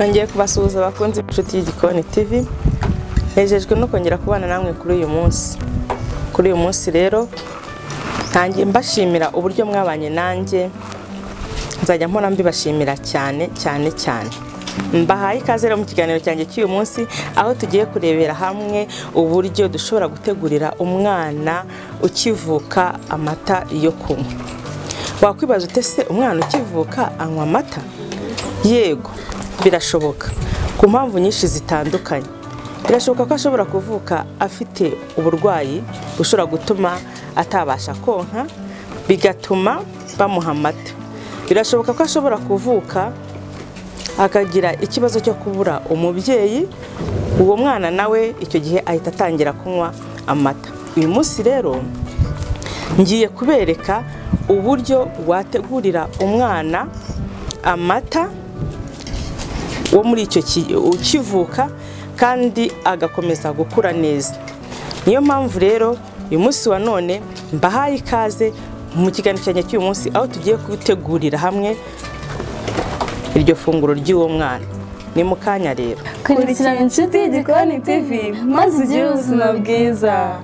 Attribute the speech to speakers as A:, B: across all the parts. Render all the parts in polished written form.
A: Nongeye kubasuhuza abakunzi b'inshuti y'Igikoni TV. Nejejwe no kongera kubana namwe kuri uyu munsi. Kuri uyu munsi rero ntangiye mbashimira uburyo mwabanye nanjye, nzajya mpora mbibashimira cyane cyane cyane. Mbahaye ikaze rero mu kiganiro cyanjye cy'uyu munsi, aho tugiye kurebera hamwe uburyo dushobora gutegurira umwana ukivuka amata yo kunywa. Wakwibaza ute se umwana ukivuka anywa amata? Yego, birashoboka ku mpamvu nyinshi zitandukanye. Birashoboka ko ashobora kuvuka afite uburwayi bushobora gutuma atabasha konka, bigatuma bamuha amata. Birashoboka ko ashobora kuvuka akagira ikibazo cyo kubura umubyeyi, uwo mwana nawe icyo gihe ahita atangira kunywa amata. Uyu munsi rero ngiye kubereka uburyo wategurira umwana amata wo muri icyo ukivuka kandi agakomeza gukura neza. Niyo mpamvu rero uyu munsi wa none mbahaye ikaze mu kiganiro cyanjye cy'uyu munsi, aho tugiye gutegurira hamwe iryo funguro ry'uwo mwana. Ni mu kanya rero.
B: Kurikirana Inshuti y'Igikoni TV maze ugire ubuzima bwiza.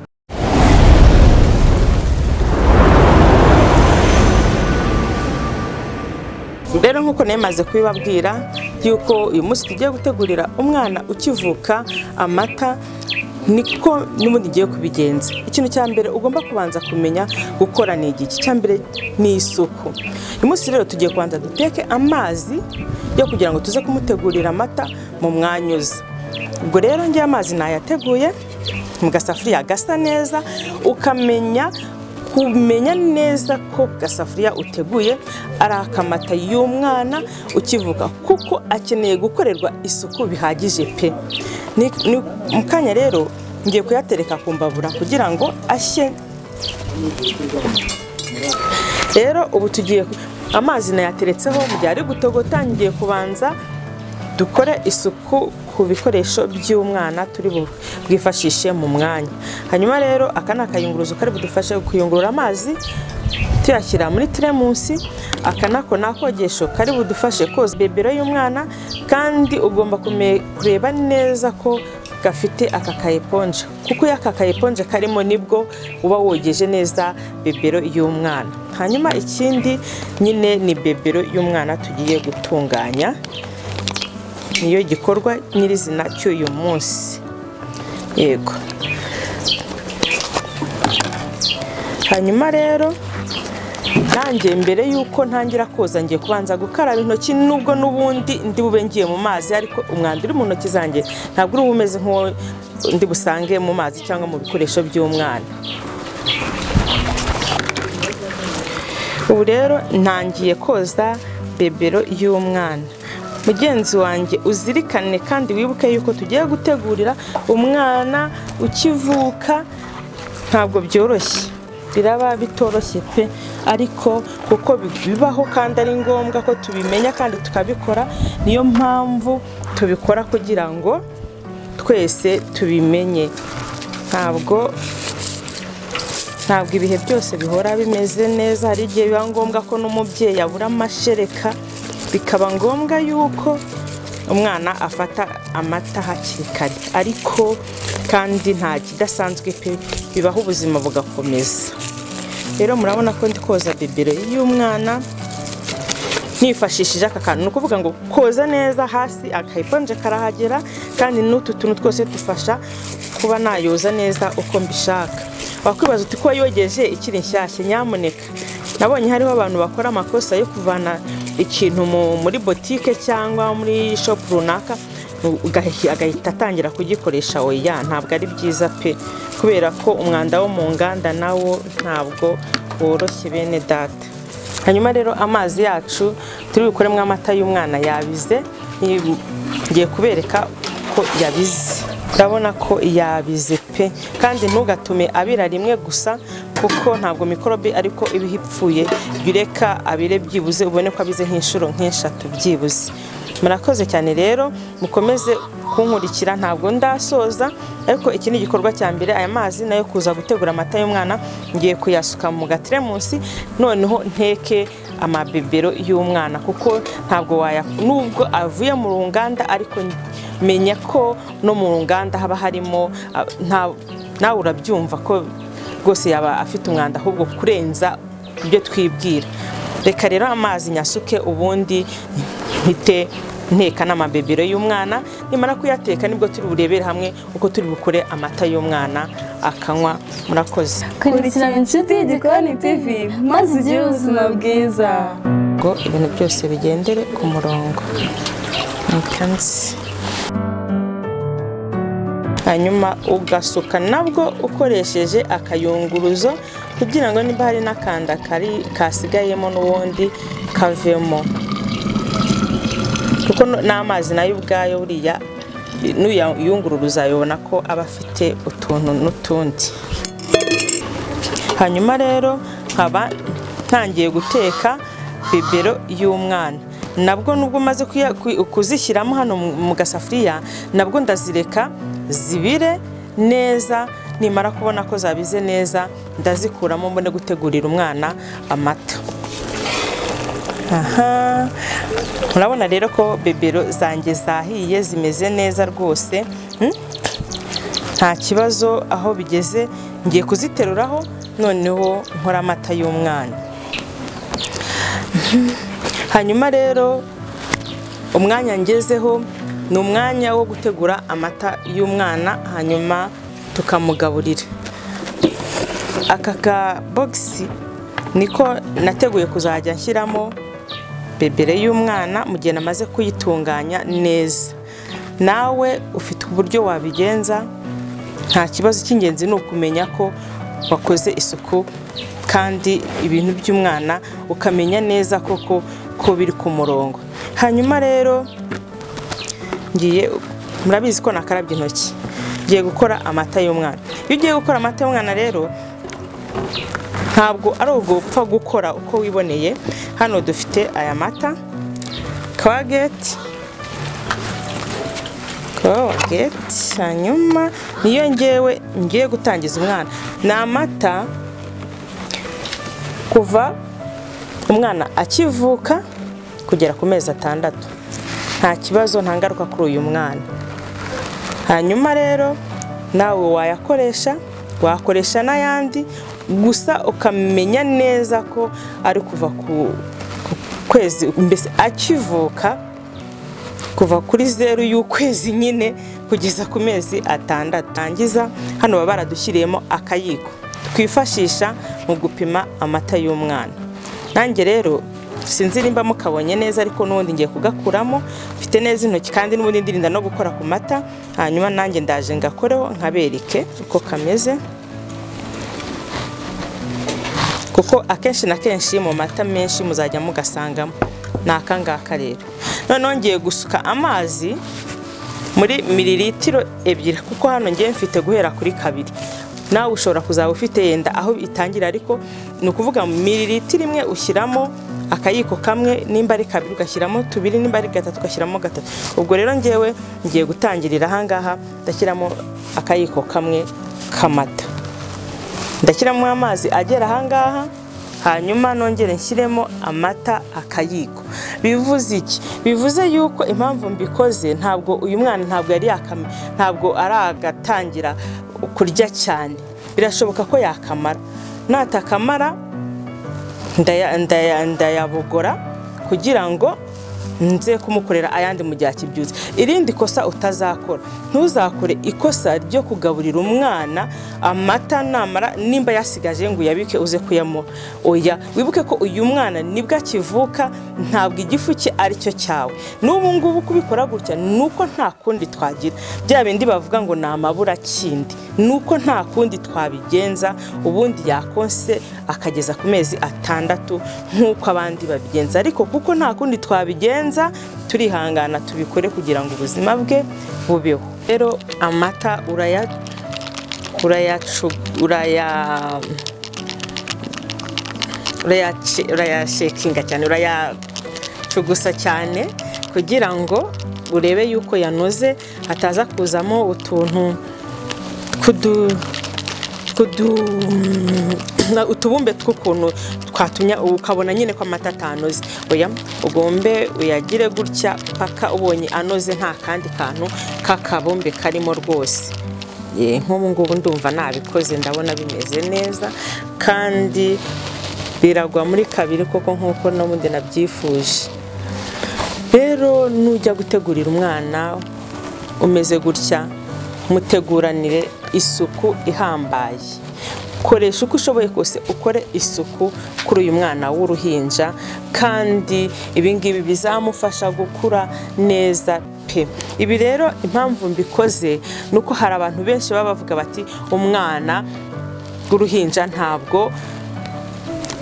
A: Rero nk'uko nemaze kubibabwira yuko uyu munsi tugiye gutegurira umwana ukivuka amata, niko n'ubundi ngiye kubigenza. Ikintu cya mbere ugomba kubanza kumenya gukora ni igiki? Icya mbere ni isuku. Uyu munsi rero tugiye kubanza duteke amazi yo kugira ngo tuze kumutegurira amata mu mwanya uza. Ubwo rero ngiye amazi nayateguye mu gasafuriya gasa neza, ukamenya kumenya neza ko gasafuriya uteguye ari akamata y'umwana ukivuka, kuko akeneye gukorerwa isuku bihagije pe. Mu kanya rero ngiye kuyatereka ku mbabura kugira ngo ashye. Rero ubu tugiye, amazi nayateretseho, mu gihe ari gutogota ngiye kubanza dukore isuku ku bikoresho by'umwana turi bwifashishe mu mwanya. Hanyuma rero aka ni akayunguruzo kari budufashe kuyungurura amazi tuyashyira muri teremusi. Aka nako ni akogesho kari budufashe koza bebero y'umwana, kandi ugomba kureba neza ko gafite aka ka eponje, kuko iyo aka ka eponje karimo nibwo uba wogeje neza bebero y'umwana. Hanyuma ikindi nyine ni bebero y'umwana tugiye gutunganya, niyo gikorwa nyirizina cy'uyu munsi. Yego. Hanyuma rero nanjye mbere y'uko ntangira koza ngiye kubanza gukaraba intoki, nubwo n'ubundi ndi bube ngiye mu mazi, ariko umwanda uri mu ntoki zanjye ntabwo uri umeze nk'uwo ndi busange mu mazi cyangwa mu bikoresho by'umwana. Ubu rero ntangiye koza bebero y'umwana. Mugenzi wanjye uzirikane kandi wibuke yuko tugiye gutegurira umwana ukivuka, ntabwo byoroshye, biraba bitoroshye pe, ariko kuko bibaho kandi ari ngombwa ko tubimenya kandi tukabikora, niyo mpamvu tubikora kugira ngo twese tubimenye. Ntabwo ibihe byose bihora bimeze neza, hari igihe biba ngombwa ko n'umubyeyi abura amashereka, bikaba ngombwa yuko umwana afata amata hakiri kare, ariko kandi nta kidasanzwe pe, bibaho ubuzima bugakomeza. Rero murabona ko ndi koza bibero y'umwana nifashishije aka kantu, ni ukuvuga ngo koza neza hasi akayiponje karahagera, kandi n'utu tuntu twose dufasha kuba nayoza neza uko mbishaka. Wakwibaza uti ko yogeje ikiri nshyashya? Nyamuneka, nabonye hariho abantu bakora amakosa yo kuvana ikintu muri botike cyangwa muri shopu runaka agahita atangira kugikoresha. Oya, ntabwo ari byiza pe, kubera ko umwanda wo mu nganda nawo ntabwo woroshye bene data. Hanyuma rero amazi yacu turi bukoremo amata y'umwana yabize, ngiye kubereka ko yabize. Urabona ko yabize pe, kandi ntugatume abira rimwe gusa, kuko ntabwo mikorobe ariko iba ipfuye, jya ureka abire byibuze ubone ko abize nk'inshuro nk'eshatu byibuze. Murakoze cyane rero, mukomeze kunkurikira, ntabwo ndasoza, ariko iki ni igikorwa cya mbere. Aya mazi nayo kuza gutegura amata y'umwana ngiye kuyasuka mu gateremusi, noneho nteke Amabibero y'umwana, kuko ntabwo waya, nubwo avuye mu runganda, ariko menya ko no mu runganda haba harimo, nawe urabyumva ko rwose yaba afite umwanda ahubwo kurenza ibyo twibwira. Reka rero amazi nyasuke, ubundi mpite nteka n'amabebero y'umwana. Nimara kuyateka nibwo turi burebere hamwe uko turi bukore amata y'umwana akanywa. Murakoze.
B: Kurikirana Inshuti y'Igikoni TV maze ugire ubuzima bwiza.
A: Ngo ibintu byose bigendere ku murongo. Mukansi. Hanyuma ugasuka nabwo ukoresheje akayunguruzo, kugira ngo niba hari n'akanda kari kasigayemo n'ubundi kavemo, kuko n'amazi nayo ubwayo buriya nuyayungurura uzayobona ko aba afite utuntu n'utundi. Hanyuma rero nkaba ntangiye guteka bibero y'umwana. Nabwo nubwo maze kuzishyiramo hano mu gasafuriya, nabwo ndazireka zibire neza. Nimara kubona ko zabize neza, ndazikuramo mbone gutegurira umwana amata. Aha murabona rero ko bebero zanjye zahiye, zimeze neza rwose, Nta kibazo. Aho bigeze ngiye kuziteruraho, noneho nkora amata y'umwana. Hanyuma rero umwanya ngezeho ni umwanya wo gutegura amata y'umwana, hanyuma tukamugaburira. Aka ka bogisi niko nateguye kuzajya nshyiramo bebere y'umwana mu gihe namaze kuyitunganya neza. Nawe ufite uburyo wabigenza, nta kibazo. Cy'ingenzi ni ukumenya ko wakoze isuku, kandi ibintu by'umwana ukamenya neza koko ko biri ku murongo. Hanyuma rero ngiye, murabizi ko nakarabye intoki, ngiye gukora amata y'umwana. Iyo ugiye gukora amata y'umwana rero, ntabwo ari ugupfa gukora uko wiboneye. Hano dufite aya mata Kawageti, Kawageti. Hanyuma niyo ngewe ngiye gutangiza umwana. Ni amata kuva umwana akivuka kugera ku mezi 6, nta kibazo, nta ngaruka kuri uyu mwana. Hanyuma rero nawe wayakoresha, wakoresha n'ayandi, gusa ukamenya neza ko ari kuva ku kwezi, mbese akivuka, kuva kuri 0 y'ukwezi nyine kugeza ku mezi 6. Tangiza hano baba baradushyiriyemo akayiko twifashisha mu gupima amata y'umwana. Nanjye rero sinzi nimba mukabonye neza, ariko n'ubundi ngiye kugakuramo mfite neza intoki, kandi n'ubundi ndirinda no gukora ku mata. Hanyuma nanjye ndaje ngakoreho nkabereke uko kameze, kuko akenshi na kenshi mu mata menshi muzajya mugasangamo. Ni aka ngaka rero. Noneho ngiye gusuka amazi muri mililitiro 2, kuko hano ngiye mfite guhera kuri 2. Nawe ushobora kuzaba ufite yenda aho itangira, ariko ni ukuvuga mililitiro 1 ushyiramo akayiko kamwe, nimba ari 2 ugashyiramo 2, nimba ari 3 ugashyiramo 3. Ubwo rero ngewe ngiye gutangirira aha ngaha, ndashyiramo akayiko kamwe k'amata, ndashyiramo amazi agera aha ngaha, hanyuma nongere nshyiremo amata akayiko. Bivuze iki? Bivuze yuko impamvu mbikoze, ntabwo uyu mwana ntabwo yari yakame, ntabwo aragatangira kurya cyane. Birashoboka ko yakamara, natakamara ndayabogora kugira ngo nze kumukorera ayandi mu gihe akibyutse. Irindi kosa utazakora, ntuzakore ikosa ryo kugaburira umwana amata namara nimba yasigaje ngo uyabike uze kuyamuha. Oya, wibuke ko uyu mwana nibwo akivuka, ntabwo igifu cye aricyo cyawe. N'ubu ngubu kubikora gutya nuko nta kundi twagira, bya bindi bavuga ngo ni amaburakindi, nuko nta kundi twabigenza. Ubundi yakonse akageza ku mezi 6 nk'uko abandi babigenza, ariko kuko nta kundi twabigenza turihangana tubikore kugira ngo ubuzima bwe bubeho. Rero amata urayashekinga cyane, urayacugusa cyane kugira ngo urebe yuko yanoze, hataza kuzamo utuntu utubumbe tw'ukuntu twatumye ukabona nyine ko amata atanoze. Oya, ugombe uyagire gutya paka ubonye anoze, nta kandi kantu k'akabumbe karimo rwose. Nk'ubu ngubu ndumva nabikoze, ndabona bimeze neza kandi biragwa muri kabiri koko nk'uko n'ubundi nabyifuje. Rero nujya gutegurira umwana umeze gutya, muteguranire isuku ihambaye. Koresha uko ushoboye kose ukore isuku kuri uyu mwana w'uruhinja, kandi ibi ngibi bizamufasha gukura neza pe. Ibi rero impamvu mbikoze ni uko hari abantu benshi baba bavuga bati umwana w'uruhinja ntabwo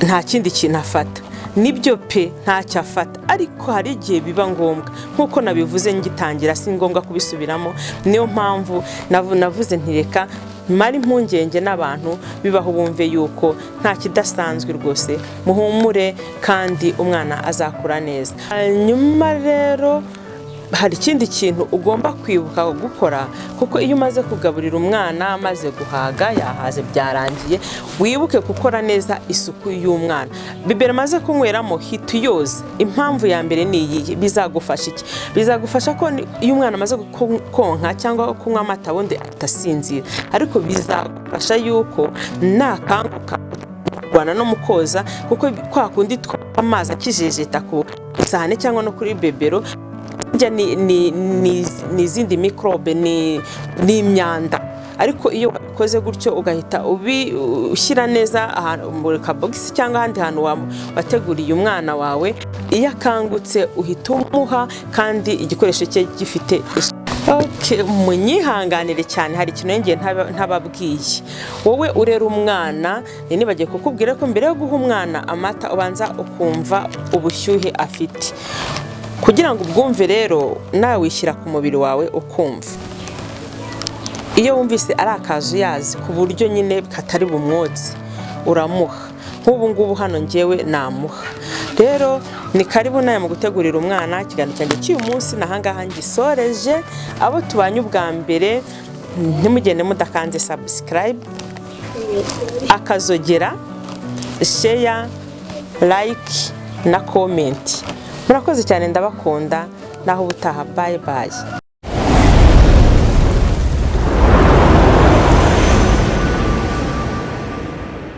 A: nta kindi kintu afata. Nibyo pe, ntacyo afata, ariko hari igihe biba ngombwa nk'uko nabivuze ngitangira, si ngombwa kubisubiramo. Niyo mpamvu navuze ntireka mara impungenge n'abantu bibaho bumve yuko nta kidasanzwe rwose, muhumure kandi umwana azakura neza. Hanyuma rero hari ikindi kintu ugomba kwibuka gukora, kuko iyo umaze kugaburira umwana amaze guhaga, yahaze byarangiye, wibuke gukora neza isuku y'umwana. Bibero amaze kunyweramo hita uyoza. Impamvu ya mbere ni iyi: bizagufasha iki? Bizagufasha ko iyo umwana amaze konka cyangwa kunywa amata wundi atasinzira, ariko bizagufasha yuko nakanguka kurwana no mu koza, kuko kwa kundi amazi akijejeta ku isahani cyangwa no kuri bebero ni izindi mikorobe, ni imyanda. Ariko iyo wabikoze gutyo ugahita ushyira neza ahantu muri kabogisi cyangwa ahandi hantu wateguriye umwana wawe, iyo akangutse uhita umuha kandi igikoresho cye gifite isuku. Munyihanganire cyane, hari ikintu yongeye ntababwiye. Wowe urera umwana, nibagiye kukubwira ko mbere yo guha umwana amata ubanza ukumva ubushyuhe afite. Kugira ngo ubwumve rero, nawe wishyira ku mubiri wawe ukumva. Iyo wumvise ari akazuyazi ku buryo nyine katari bumwotse, uramuha. Nk'ubu ngubu hano ngewe namuha. Rero ni karibu nawe mu gutegurira umwana. Ikiganiro cyanjye cy'uyu munsi nahangaha ngisoreje. Abo tubanye ubwa mbere, ntimugende mudakanze subscribe, akazogera, share, like na comment. Murakoze cyane, ndabakunda. Naho ubutaha, bye bye.